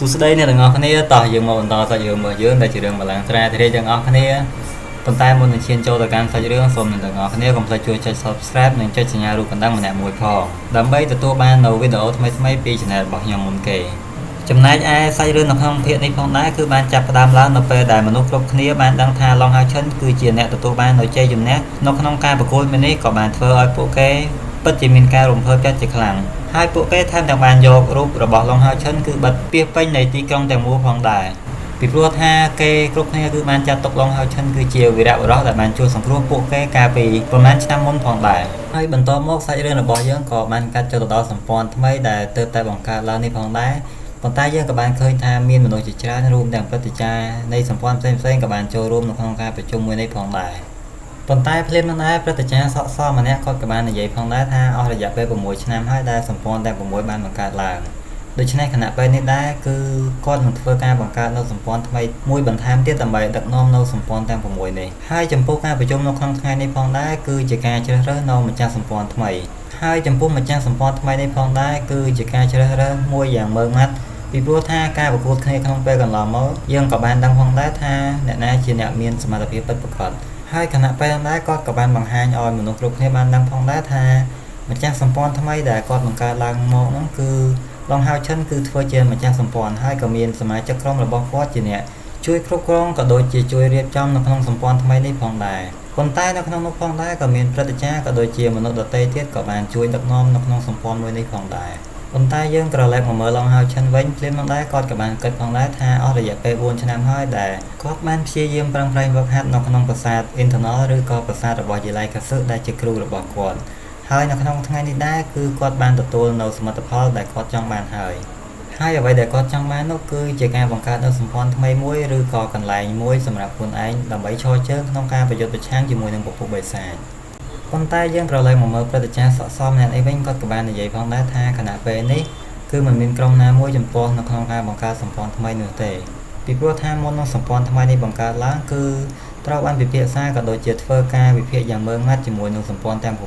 សួស្តីអ្នកទាំងអស់គ្នាតោះយើងមកបន្តសាច់រឿងរបស់យើងដែលជារឿងបលាំងត្រាធិរាជទាំងអស់គ្នាប៉ុន្តែមុននឹងឈានចូលទៅកាន់សាច់រឿងសូមអ្នកទាំងអស់គ្នាកុំភ្លេចជួយចុច Subscribe និងចុចសញ្ញារូបកណ្ដឹងម្នាក់មួយផងដើម្បីទទួលបាននូវវីដេអូថ្មីៗពី Channel របស់ខ្ញុំមុនគេចំណែកឯសាច់រឿងនៅក្នុងភាគនេះផងដែរគឺបានចាប់ផ្ដើមឡើងនៅពេលដែលមនុស្សគ្រប់គ្នាបានដឹងថាឡុងហាវឈិនគឺជាអ្នកទទួលបាននូវជ័យជំនះនៅក្នុងការប្រកួតមួយនេះក៏បានធ្វើឲ្យពួកគេពិតជាមានការរំភើបចិត្តជាខ្លាំងហើយពួកគេថែមទាំងបានយករូបរបស់ឡុងហាវឈិនគឺបិទពាសពេញនៃទីក្រុងទាំងមូលផងដែរពីព្រោះថាគេគ្រប់គ្នាគឺបានចាត់ទុកឡុងហាវឈិនគឺជាវីរៈបុរសដែលបានជួយសង្គ្រោះពួកគេកាលពីប្រមាណឆ្នាំមុនផងដែរហើយបន្តមកសាច់រឿងរបស់យើងក៏បានកាត់ចូលទៅដល់សម្ព័ន្ធថ្មីដែលទើបតែបង្កើតឡើងនេះផងដែរប៉ុន្តែយើងក៏បានឃើញថាមានមនុស្សជាច្រើនរួមទាំងព្រឹទ្ធាចារ្យនៃសម្ព័ន្ធផ្សេងៗក៏បានចូលរួមនៅក្នុងការប្រជុំមួយនេះផងដែរប៉ុន្តែភ្លាមនោះដែរព្រឹទ្ធាចារ្យសក់សម្នាក់គាត់ក៏បាននិយាយផងដែរថាអស់រយៈពេល6ឆ្នាំហើយដែលសម្ព័ន្ធទាំង6បានបង្កើតឡើងដូច្នេះខណៈពេលនេះដែរគឺគាត់នឹងធ្វើការបង្កើតនៅសម្ព័ន្ធថ្មីមួយបន្ថែមទៀតដើម្បីដឹកនាំនៅសម្ព័ន្ធទាំង6នេះហើយចំពោះការប្រជុំនៅក្នុងថ្ងៃនេះផងដែរគឺជាការជ្រើសរើសនៅម្ចាស់សម្ព័ន្ធថ្មីហើយចំពោះម្ចាស់សម្ព័ន្ធថ្មីនេះផងដែរគឺជាការជ្រើសរើសមួយយ៉ាងម៉ឺងម៉ាត់ពីព្រោះថាការប្រកួតគ្នាក្នុងពេលកន្លងមកយើងក៏បានដឹងផងដែរថាអ្នកណាជាអ្នកមានសមត្ថភាពពិតប្រាកដហើយខណៈពេលនោះដែរគាត់ក៏បានបង្ហាញឲ្យមនុស្សគ្រប់គ្នាបានដឹងផងដែរថាម្ចាស់សម្ព័ន្ធថ្មីដែលគាត់បង្កើតឡើងមកនោះគឺឡុងហាវឈិនគឺធ្វើជាម្ចាស់សម្ព័ន្ធហើយក៏មានសមាជិកក្រុមរបស់គាត់ជាអ្នកជួយគ្រប់គ្រងក៏ដូចជាជួយរៀបចំនៅក្នុងសម្ព័ន្ធថ្មីនេះផងដែរប៉ុន្តែនៅក្នុងនោះផងដែរក៏មានព្រឹទ្ធាចារ្យក៏ដូចជាមនុស្សដទៃទៀតក៏បានជួយដឹកនាំនៅក្នុងសម្ព័ន្ធមួយនេះផងដែរប៉ុន្តែយើងក្រឡេកមកមើលឡុងហាវឈិនវិញភ្លាមនោះដែរគាត់ក៏បានគិតផងដែរថាអស់រយៈពេល4ឆ្នាំហើយដែលគាត់បានព្យាយាមប្រឹងប្រែងហ្វឹកហាត់នៅក្នុងប្រាសាទ Internal ឬក៏ប្រាសាទរបស់យេឡៃកាស៊ឹដែលជាគ្រូរបស់គាត់ហើយនៅក្នុងថ្ងៃនេះដែរគឺគាត់បានទទួលនៅសមិទ្ធផលដែលគាត់ចង់បានហើយហើយអ្វីដែលគាត់ចង់បាននោះគឺជាការបង្កើតនូវសម្ព័ន្ធថ្មីមួយឬក៏កន្លែងមួយសម្រាប់ខ្លួនឯងដើម្បីឈរជើងក្នុងការប្រយុទ្ធប្រឆាំងជាមួយនឹងពពួកបិសាចប៉ុន្តែយើងក្រឡេកមកមើលព្រឹទ្ធាចារ្យសក់សម្នាក់នេះវិញគាត់ក៏បាននិយាយផងដែរថាខណៈពេលនេះគឺមិនមានក្រុមណាមួយចំពោះនៅក្នុងការបង្កើតសម្ព័ន្ធថ្មីនោះទេពីព្រោះថាមុននឹងសម្ព័ន្ធថ្មីនេះបង្កើតឡើងគឺត្រូវបានពិភាក្សាក៏ដូចជាធ្វើការវិភាគយ៉ាងម៉ឺងម៉ាត់ជាមួយនឹងសម្ព័ន្ធទាំង6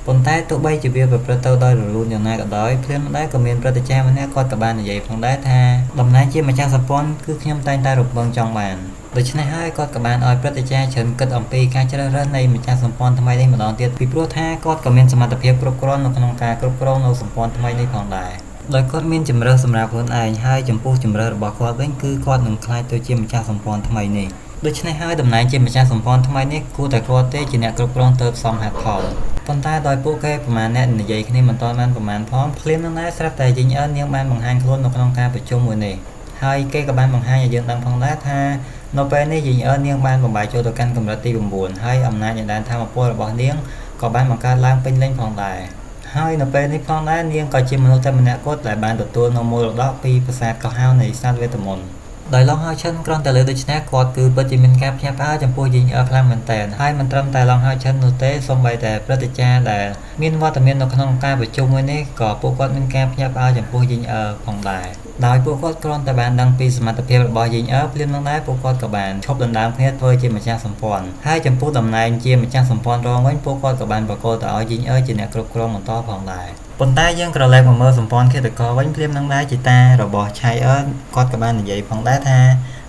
ប៉ុន្តែទោះបីជាវាប្រព្រឹត្តទៅដោយរលូនយ៉ាងណាក៏ដោយភ្លាមដែរក៏មានព្រឹទ្ធាចារ្យម្នាក់គាត់ក៏បាននិយាយផងដែរថាតំណែងជាម្ចាស់សម្ព័ន្ធគឺខ្ញុំតែងតែរំពឹងចង់បានដូច្នេះហើយគាត់ក៏បានឲ្យព្រឹទ្ធាចារ្យច្រើនគិតអំពីការជ្រើសរើសនៃម្ចាស់សម្ព័ន្ធថ្មីនេះម្ដងទៀតពីព្រោះថាគាត់ក៏មានសមត្ថភាពគ្រប់គ្រាន់នៅក្នុងការគ្រប់គ្រងនៅសម្ព័ន្ធថ្មីនេះផងដែរដោយគាត់មានជំរើសសម្រាប់ខ្លួនឯងហើយចំពោះជំរើសរបស់គាត់វិញគឺគាត់នឹងក្លាយទៅជាម្ចាស់សម្ព័ន្ធថ្មីនេះដូច្នេះហើយតំណែងជាម្ចាស់សម្ព័ន្ធថ្មីនេះគួរតែគាត់ទេជាអ្នកគ្រប់គ្រងទៅសមហេតុផលប៉ុន្តែដោយពួកគេប្រមាណអ្នកនិយាយគ្នាមិនទាន់បានប្រមាណផងភ្លាមនឹងដែរស្រាប់តែយីងអឿននាងបានបង្ហាញខ្លួននៅក្នុងការប្រជុំមួយនេះហើយគេក៏បានបង្ហាញឲ្យយើងដឹងផងដែរថានៅពេលនេះយីងអឿននាងបានបំបាយចូលទៅកាន់កម្រិតទី9ហើយអំណាចនៃដែនធម៌ពលរបស់នាងក៏បានបង្កើតឡើងពេញលេញផងដែរហើយនៅពេលនេះផងដែរនាងក៏ជាមនុស្សតែម្នាក់គត់ដែលបានទទួលនូវមរតកពីប្រាសាទកោះហៅនៃសត្វវេទមន្តដោយឡុងហាវឈិនគ្រាន់តែលើដូច្នេះគាត់គឺពិតជាមានការភ្ញាក់ផ្អើលចំពោះយីងអឺខ្លាំងមែនទែនហើយមិនត្រឹមតែឡុងហាវឈិននោះទេសូម្បីតែព្រឹទ្ធាចារ្យដែលមានវត្តមាននៅក្នុងការប្រជុំមួយនេះក៏ពួកគាត់មានការភ្ញាក់ផ្អើលចំពោះយីងអឺផងដែរដោយពួកគាត់គ្រាន់តែបានដឹងពីសមត្ថភាពរបស់យីងអឺភ្លាមនោះដែរពួកគាត់ក៏បានឈប់ដណ្ដើមគ្នាធ្វើជាម្ចាស់សម្ព័ន្ធហើយចំពោះតំណែងជាម្ចាស់សម្ព័ន្ធរងវិញពួកគាត់ក៏បានប្រគល់ទៅឲ្យយីងអឺជាអ្នកគ្រប់គ្រងបន្តផងដែរប៉ុន្តែយើងក្រឡេកមកមើលសម្ព័ន្ធឃាតករវិញភ្លាមនឹងដែរជាតារបស់ឆៃអឺគាត់ក៏បាននិយាយផងដែរថ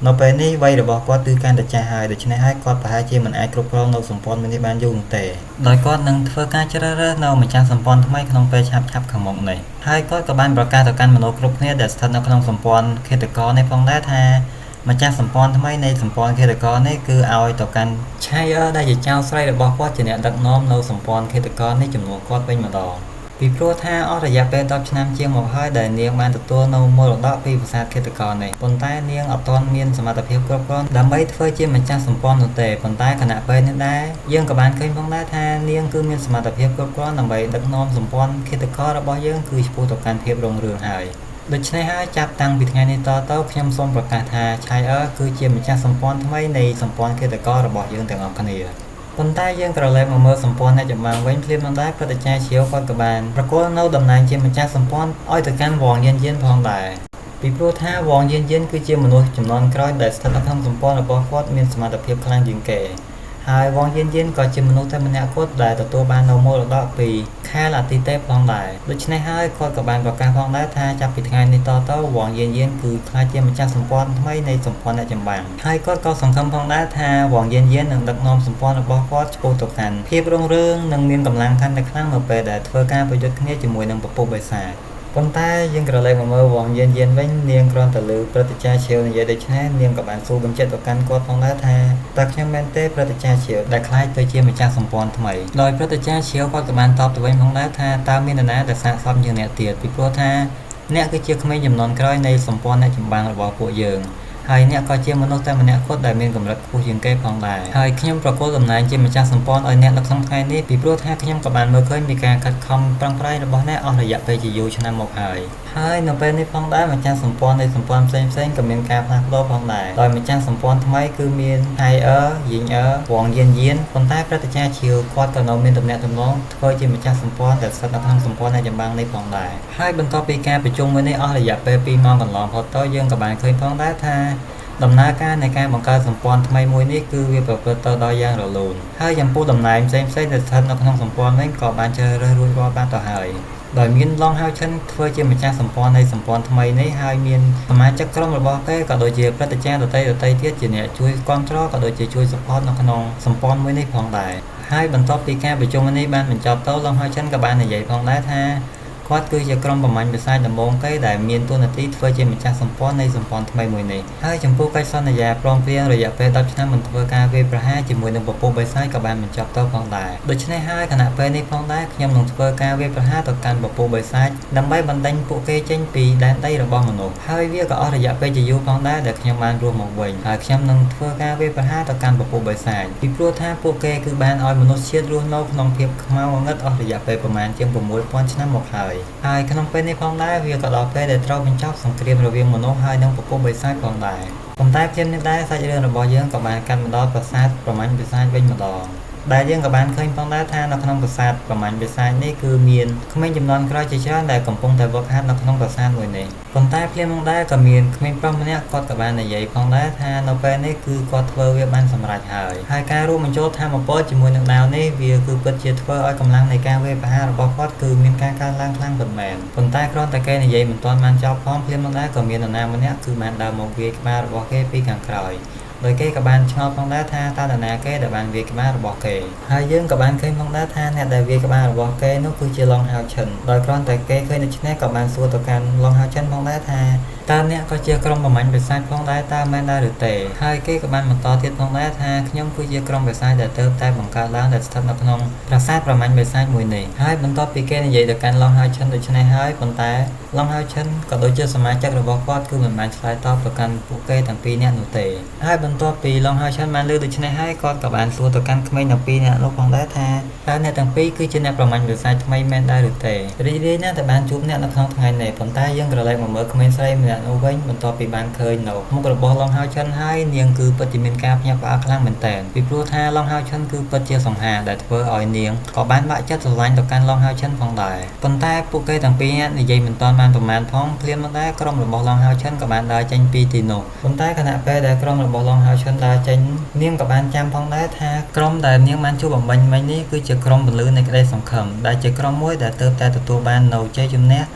ានៅពេលនេះវ័យរបស់គាត់គឺកាន់តែចាស់ហើយដូច្នេះហើយគាត់ប្រហែលជាមិនអាចគ្រប់គ្រងនៅសម្ព័ន្ធមួយនេះបានយូរនោះទេដោយគាត់នឹងធ្វើការជ្រើសរើសនៅម្ចាស់សម្ព័ន្ធថ្មីក្នុងពេលឆាប់ៗខាងមុខនេះហើយគាត់ក៏បានប្រកាសទៅកាន់មនុស្សគ្រប់គ្នាដែលស្ថិតនៅក្នុងសម្ព័ន្ធឃាតករនេះផងដែរថាម្ចាស់សម្ព័ន្ធថ្មីនៃសម្ព័ន្ធឃាតករនេះគឺឲ្យទៅកាន់ឆៃអឺដែលជាចៅស្រីរបស់គាត់ជាអ្នកដឹកនាំនៅសម្ព័ន្ធឃាតករនេះជំនួសគាត់វិញម្ដងពីព្រោះថាអស់រយៈពេល10ឆ្នាំជាងមកហើយដែលនាងបានទទួលនៅមរតកពីប្រាសាទឃាតករនេះប៉ុន្តែនាងអត់ទាន់មានសមត្ថភាពគ្រប់គ្រាន់ដើម្បីធ្វើជាម្ចាស់សម្ព័ន្ធនោះទេប៉ុន្តែខណៈពេលនេះដែរយើងក៏បានឃើញផងដែរថានាងគឺមានសមត្ថភាពគ្រប់គ្រាន់ដើម្បីដឹកនាំសម្ព័ន្ធឃាតកររបស់យើងគឺឆ្ពោះទៅកាន់ភាពរុងរឿងហើយដូច្នេះហើយចាប់តាំងពីថ្ងៃនេះតទៅខ្ញុំសូមប្រកាសថាឆៃអឺគឺជាម្ចាស់សម្ព័ន្ធថ្មីនៃសម្ព័ន្ធឃាតកររបស់យើងទាំងអស់គ្នាប៉ុន្តែយើងក្រឡេកមកមើលសម្ព័ន្ធអ្នកចម្បាំងវិញភ្លាមនឹងដែរព្រឹទ្ធាចារ្យជ្រាវគាត់ក៏បានប្រគល់នៅតំណែងជាម្ចាស់សម្ព័ន្ធឲ្យទៅកាន់វងយានយានផងដែរពីព្រោះថាវងយានយានគឺជាមនុស្សជំនាន់ក្រោយដែលស្ថិតនៅក្នុងសម្ព័ន្ធរបស់គាត់មានសមត្ថភាពខ្លាំងជាងគេ ហើយវងយានយានក៏ជាមនុស្សតែម្នាក់គត់ដែលទទួលបាននូវមរតកពីខែលអាទិទេពផងដែរដូច្នេះហើយគាត់ក៏បានប្រកាសផងដែរថាចាប់ពីថ្ងៃនេះតទៅវងយានយានគឺក្លាយជាម្ចាស់សម្ព័ន្ធថ្មីនៃសម្ព័ន្ធអ្នកចម្បាំងហើយគាត់ក៏សង្ឃឹមផងដែរថាវងយានយាននឹងដឹកនាំសម្ព័ន្ធរបស់គាត់ឆ្ពោះទៅកាន់ភាពរុងរឿងនិងមានកម្លាំងកាន់តែខ្លាំងនៅពេលដែលធ្វើការប្រយុទ្ធគ្នាជាមួយនឹងពពុះបិសាចប៉ុន្តែយើងក្រឡេកមកមើលវងយានយានវិញនាងគ្រាន់តែឮព្រឹទ្ធាចារ្យឈៀវនិយាយដូច្នេះនាងក៏បានសួរបញ្ជាក់ទៅកាន់គាត់ផងដែរថាតើខ្ញុំមែនទេព្រឹទ្ធាចារ្យឈៀវដែលក្លាយទៅជាម្ចាស់សម្ព័ន្ធថ្មីដោយព្រឹទ្ធាចារ្យឈៀវគាត់ក៏បានតបទៅវិញផងដែរថាតើមាននរណាដែលស័ក្តិសមជាងអ្នកទៀតពីព្រោះថាអ្នកគឺជាក្មេងជំនាន់ក្រោយនៃសម្ព័ន្ធអ្នកចម្បាំងរបស់ពួកយើងហើយអ្នកក៏ជាមនុស្សតែម្នាក់គត់ដែលមានកម្រិតខ្ពស់ជាងគេផងដែរហើយខ្ញុំប្រគល់តំណែងជាម្ចាស់សម្ព័ន្ធឲ្យអ្នកនៅក្នុងថ្ងៃនេះពីព្រោះថាខ្ញុំក៏បានមើលឃើញពីការខិតខំប្រឹងប្រែងរបស់អ្នកអស់រយៈពេលជាយូរឆ្នាំមកហើយហើយនៅពេលនេះផងដែរម្ចាស់សម្ព័ន្ធនៃសម្ព័ន្ធផ្សេងៗក៏មានការផ្លាស់ប្ដូរផងដែរដោយម្ចាស់សម្ព័ន្ធថ្មីគឺមានហៃអឺយីងអឺវងយានយានប៉ុន្តែព្រឹទ្ធាចារ្យឈៀវគាត់ក៏នៅមានទំនាក់ទំនងធ្វើជាម្ចាស់សម្ព័ន្ធដែលស្ថិតនៅក្នុងសម្ព័ន្ធអ្នកចម្បាំងនេះផងដែរហើយបន្ទាប់ពីការប្រជុំមួយនេះអស់រយៈពេល2ម៉ោងកន្លងផុតទៅយើងក៏បានឃើញផងដែរថាដំណើរការនៃការបង្កើតសម្ព័ន្ធថ្មីមួយនេះគឺវាប្រព្រឹត្តទៅដោយយ៉ាងរលូនហើយចំពោះតំណែងផ្សេងៗដែលស្ថិតនៅក្នុងសម្ព័ន្ធវិញក៏បានជ្រើសរើសរួចរាល់បានទៅហើយដោយមានឡុងហៅឈិនធ្វើជាម្ចាស់សម្ព័ន្ធនៃសម្ព័ន្ធថ្មីនេះហើយមានសមាជិកក្រុមរបស់គេក៏ដូចជាព្រឹទ្ធាចារ្យដទៃៗទៀតជាអ្នកជួយគាំទ្រក៏ដូចជាជួយ support នៅក្នុងសម្ព័ន្ធមួយនេះផងដែរហើយបន្ទាប់ពីការប្រជុំនេះបានបញ្ចប់ទៅឡុងហៅឈិនក៏បាននិយាយផងដែរថាគាត់គឺជាក្រុមប្រមាញ់បិសាចដំបូងគេដែលមានតួនាទីធ្វើជាម្ចាស់សម្ព័ន្ធនៃសម្ព័ន្ធថ្មីមួយនេះហើយចំពោះកិច្ចសន្យាព្រមព្រៀងរយៈពេល10ឆ្នាំមិនធ្វើការវាយប្រហារជាមួយនឹងពពុះបិសាចក៏បានបញ្ចប់ទៅផងដែរដូច្នេះហើយខណៈពេលនេះផងដែរខ្ញុំនឹងធ្វើការវាយប្រហារទៅកាន់ពពុះបិសាចដើម្បីបណ្ដេញពួកគេចេញពីដែនដីរបស់មនុស្សហើយវាក៏អស់រយៈពេលជាយូរផងដែរដែលខ្ញុំបានរស់មកវិញហើយខ្ញុំនឹងធ្វើការវាយប្រហារទៅកាន់ពពុះបិសាចពីព្រោះថាពួកគេគឺបានឲ្យមនុស្សជាតិរស់នៅក្នុងភាពខ្មៅងងឹតអស់រយៈពេលប្រមាណជាង6000ឆ្នាំមកហើយហើយក្នុងពេលនេះផងដែរវាក៏ដល់ពេលដែលត្រូវបញ្ចប់សង្គ្រាមរវាងមនុស្សហើយនិងពពុះបិសាចផងដែរប៉ុន្តែភ្លាមនេះដែរសាច់រឿងរបស់យើងក៏បានកាន់មកដល់ប្រាសាទប្រមាញ់បិសាចវិញម្ដងដែលយើងក៏បានឃើញផងដែរថានៅក្នុងប្រាសាទប្រមាញ់បិសាចនេះគឺមានក្មេងជំនាន់ក្រោយជាច្រើនដែលកំពុងតែវឹកហាត់នៅក្នុងប្រាសាទមួយនេះប៉ុន្តែភ្លាមនោះដែរក៏មានក្មេងប្រុសម្នាក់គាត់ក៏បាននិយាយផងដែរថានៅពេលនេះគឺគាត់ធ្វើវាបានសម្រេចហើយហើយការរួមបញ្ចូលធម៌ពលជាមួយនឹងដាវនេះវាគឺពិតជាធ្វើឲ្យកម្លាំងនៃការវាយប្រហាររបស់គាត់គឺមានការកើនឡើងខ្លាំងពិតមែនប៉ុន្តែគ្រាន់តែគេនិយាយមិនទាន់បានចប់ផងភ្លាមនោះដែរក៏មាននរណាម្នាក់គឺបានដើរមកវាយក្បាលរបស់គេពីខាងក្រោយដោយគេក៏បានឆ្ងល់ផងដែរថាតើនរណាគេដែលបានវាយក្បាលរបស់គេហើយយើងក៏បានឃើញផងដែរថាអ្នកដែលវាយក្បាលរបស់គេនោះគឺជាឡុងហៅឈិនដោយគ្រាន់តែគេឃើញដូច្នេះក៏បានសួរទៅកាន់ឡុងហៅឈិនផងដែរថាតើអ្នកក៏ជាក្រុមប្រមាញ់បិសាចផងដែរតើមែនដែរឬទេហើយគេក៏បានបន្តទៀតផងដែរថាខ្ញុំគឺជាក្រុមបិសាចដែលទើបតែបង្កើតឡើងដែលស្ថិតនៅក្នុងប្រាសាទប្រមាញ់បិសាចមួយនេះហើយបន្ទាប់ពីគេនិយាយទៅកាន់ឡុងហៅឈិនដូច្នេះហើយប៉ុន្តែឡុងហៅឈិនក៏ដូចជាសមាជិករបស់គាត់គឺមិនបានឆ្លើយតបទៅកាន់ពួកគេទាំងពីរនាក់នោះទេហើយបន្ទាប់ពីឡុងហៅឈិនបានលើដូច្នេះហើយគាត់ក៏បានសួរទៅកាន់ក្មេងទាំងពីរនាក់នោះផងដែរថាតើអ្នកទាំងពីរគឺជាអ្នកប្រមាញ់បិសាចថ្មីមែនដែរឬទេរីករាយណាស់ដែលបានជួបអ្នកនៅក្នុងថ្ងៃនេះប៉ុន្តែយើងក្រឡេកមកមើលក្មេងស្រីម្នាក់នោះវិញបន្ទាប់ពីបានឃើញនៅមុខរបស់ឡុងហៅឈិនហើយនាងគឺពិតជាមានការភ្ញាក់ផ្អើលខ្លាំងមែនទែនពីព្រោះថាឡុងហៅឈិនគឺពិតជាសង្ហាដែលធ្វើឲ្យនាងក៏បានបាក់ចិត្តស្រឡាញ់ទៅកាន់ឡុងហៅឈិនផងដែរប៉ុន្តែពួកគេទាំងពីរនាក់និយាយមិនទាន់បានប្រមាណផងភ្លាមនោះដែរក្រុមរបស់ឡុងហៅឈិនក៏បានដើរចេញពីទីនោះប៉ុន្តែខណៈពេលដែលក្រុមរបស់ឡុងហៅឈិនដើរចេញនាងក៏បានចាំផងដែរថាក្រុមដែលនាងបានជួបបំពេញមិញនេះគឺជាក្រុមពន្លឺនៃក្តីសង្ឃឹមដែលជាក្រុមមួយដែលទើបតែទទួលបាននូវជ័យជំនះ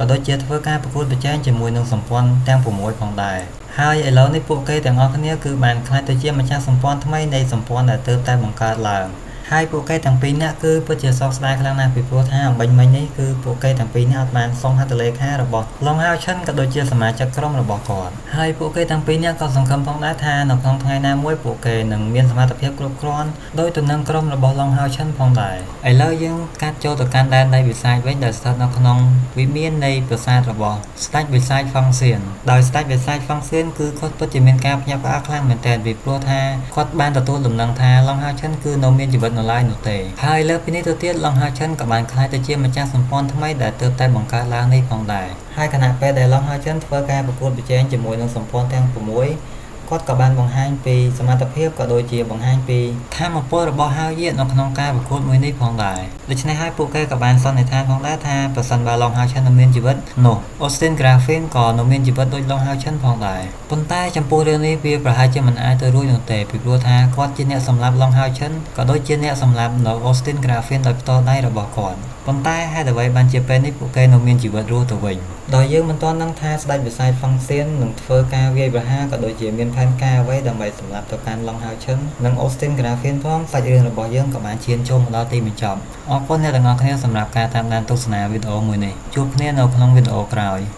ក៏ដូចជាធ្វើការប្រកួតប្រជែងជាមួយនឹងសម្ព័ន្ធទាំង6ផងដែរហើយឥឡូវនេះពួកគេទាំងអស់គ្នាគឺបានក្លាយទៅជាម្ចាស់សម្ព័ន្ធថ្មីនៃសម្ព័ន្ធដែលទើបតែបង្កើតឡើងហើយពួកគេទាំងពីរនាក់គឺពិតជាសោកស្ដាយខ្លាំងណាស់ពីព្រោះថាអំបញ្ញមិញនេះគឺពួកគេទាំងពីរនាក់អត់បានសុំហត្ថលេខារបស់ឡុងហៅឈិនក៏ដូចជាសមាជិកក្រុមរបស់គាត់ហើយពួកគេទាំងពីរនាក់ក៏សង្ឃឹមផងដែរថានៅក្នុងថ្ងៃណាមួយពួកគេនឹងមានសមត្ថភាពគ្រប់គ្រាន់ដោយទៅនឹងក្រុមរបស់ឡុងហៅឈិនផងដែរឥឡូវយើងកាត់ចូលទៅកាន់ដែនដីបិសាចវិញដែលស្ថិតនៅក្នុងវិមាននៃប្រាសាទរបស់ស្ដេចបិសាចហ្វឹងសៀនដោយស្ដេចបិសាចហ្វឹងសៀនគឺគាត់ពិតជាមានការភ្ញាក់ផ្អើលខ្លាំងមែនទែនពីព្រោះថាគាត់បានទទួលដំណឹងថាឡុងហៅឈិនគឺនៅមានជីវិតនៅឡើយនោះទេហើយលើសពីនេះទៅទៀតឡុងហៅឈិនក៏បានក្លាយទៅជាម្ចាស់សម្ព័ន្ធថ្មីដែលទើបតែបង្កើតឡើងនេះផងដែរហើយខណៈពេលដែលឡុងហៅឈិនធ្វើការប្រកួតប្រជែងជាមួយនឹងសម្ព័ន្ធទាំង6 គាត់ក៏បានបង្ហាញពីសមត្ថភាពក៏ដូចជាបង្ហាញពីថាមពលរបស់ហាវយៀកនៅក្នុងការប្រកួតមួយនេះផងដែរដូច្នេះហើយពួកគេក៏បានសន្និដ្ឋានផងដែរថាប្រសិនបើឡុងហាវឈិននៅមានជីវិតនោះអូស្ទីនក្រាហ្វីនក៏នៅមានជីវិតដូចឡុងហាវឈិនផងដែរប៉ុន្តែចំពោះរឿងនេះវាប្រហែលជាមិនអាចទៅរួចនោះទេពីព្រោះថាគាត់ជាអ្នកសម្លាប់ឡុងហាវឈិនក៏ដូចជាអ្នកសម្លាប់នៅអូស្ទីនក្រាហ្វីនដោយផ្ទាល់ដៃរបស់គាត់ប៉ុន្តែហេតុអ្វីបានជាពេលនេះពួកគេនៅមានជីវិតរស់ទៅវិញដោយយើងមិនទាន់ដឹងថាស្ដេចបិសាចហ្វឹងសៀននឹងធ្វើការវាយប្រហារក៏ដូចជាមានផែនការអ្វីដើម្បីសម្លាប់ទៅកាន់ឡុងហាវឈិននិងអូស្ទីនក្រាហ្វីនផងសាច់រឿងរបស់យើងក៏បានឈានចូលមកដល់ទីបញ្ចប់អរគុណអ្នកទាំងអស់គ្នាសម្រាប់ការតាមដានទស្សនាវីដេអូមួយនេះជួបគ្នានៅក្នុងវីដេអូក្រោយ។